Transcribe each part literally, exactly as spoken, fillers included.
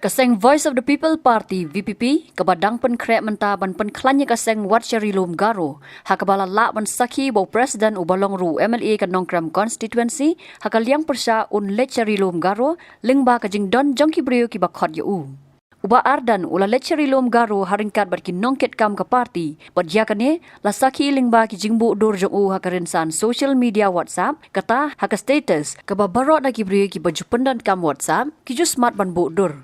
Ka seng Voice of the People Party, V P P, kaba dang pynkhreh mynta ban pynkhlaiñ ïa ka seng wat sha Ri Lum Garo, ha kaba la lah ban sakhi ba u President uba long ruh u M L A ka Nongkrem constituency, ha ka liang pyrshah un leit sha Ri Lum Garo, lyngba ka jingdon jong ki briew kiba khot ïa u. U Bah Ardent u la leit sha Ri Lum Garo ha ryngkat bad ki nongkitkam ka party, bad ïa kane, la sakhi lyngba ki jingbuh dur jong u ha ka rynsan social media WhatsApp, kata, ha ka status, kaba baroh na ki briew kiba ju pyndonkam WhatsApp, ki ju smat ban buh dur.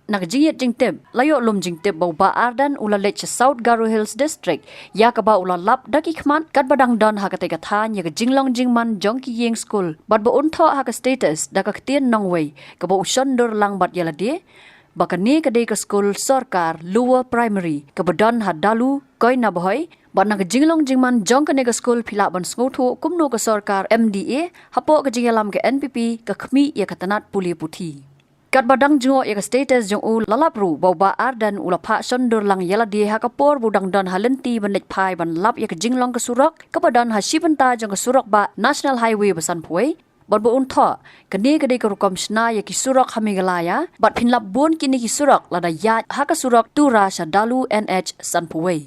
Na ka jingïeit jingtip, la ïoh lum jingtip ba u Bah Ardent u la leit sha South Garo Hills District, ïa kaba u la lap da ki khmat katba dang don ha katei ka thaiñ ïa ka jinglong jingman jong ki ïing skul, bad ba un thoh ha ka status da ka ktien nongwei, kaba u shon dur lang bad ïa lade, ba kane ka dei ka skul sorkar Lower Primary, kaba don ha Dalu, Koinabhoi, bad na ka jinglong jingman jong kane ka skul phi lah ban sngewthuh kumno ka sorkar M D A, hapoh ka jingïalam ka N P P, ka khmih ïa ka tnat pule puthi. Katba dang jngoh ïa ka status jong u la lap ruh ba u Bah Ardent u la phah shon dur lang ïa lade ha ka por ba u dang don ha lynti ban leit phai ban lap ïa ka jinglong ka surok, kaba don ha shi bynta jong ka surok bah National Highway ba sanphew wei, bad ba un thoh, kane ka dei ka rukom shna ïa ki surok ha Meghalaya, bad phin lap bun kine ki surok lada ïaid ha ka surok Tura sha Dalu N H sanphew wei.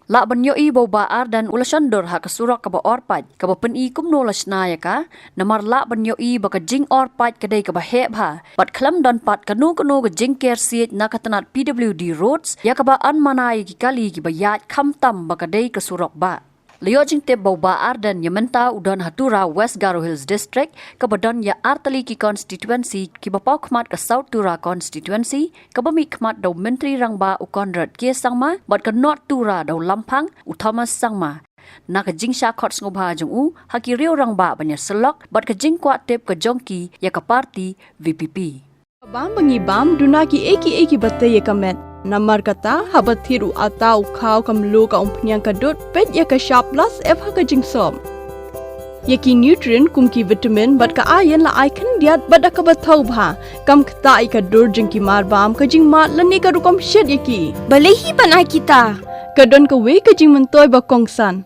Lah ban ïohi ba u Bah Ardent u la shon dur ha ka surok kaba orpait, kaba pyni kumno la shna ïa ka, namar lah ban ïohi ba ka jingorpait ka dei kaba heh bha, bad khlem don pat kano kano ka jingker siej na ka tnat P W D Roads, ïa kaba yn mana ïa ki kali kiba ïaid khamtam ba ka dei ka surok bah. La ïoh jingtip ba u Bah Ardent ïa mynta u don ha Tura, West Garo Hills District, kaba don ïa artylli ki constituency, kiba paw khmat ka South Tura constituency, kaba mih khmat da u Myntri Rangbah u Conrad K Sangma, bad ka North Tura da u Lamphang u Thomas Sangma. Na ka jingshah khot sngewbha jong u ha ki riew rangbah ban ïasyllok, bad ka jingkwah tip ka jong ki ïa ka party V P P. Bam ba ngi bam, duna ki ei ki ei kiba tei ïa ka met. Namar kata, haba thied u atta u khaw ka mluh ka umphniang ka dud, peit ïa ka shap plus F ha ka jingsop. Ïa ki nutrient kum ki vitamin bad ka iron la ai khyndiat bad da kaba thaw bha. Kam ktah ïa ka dur jong ki marbam, ka jingmad lane ka rukom shet ïa ki. Balei hi ban ai kita? Ka don kawei ka jingmyntoi ba kongsan.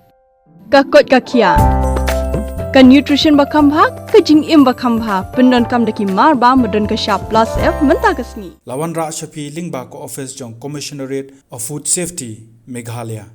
Ka koit ka khiah. Ka nutrition ba kham bha, ka jingim ba kham bha. Pyndonkam da ki marbam ba don ka shap plus F mynta ka sngi. La wanrah sha phi lyngba ka office jong Commissionerate of Food Safety, Meghalaya.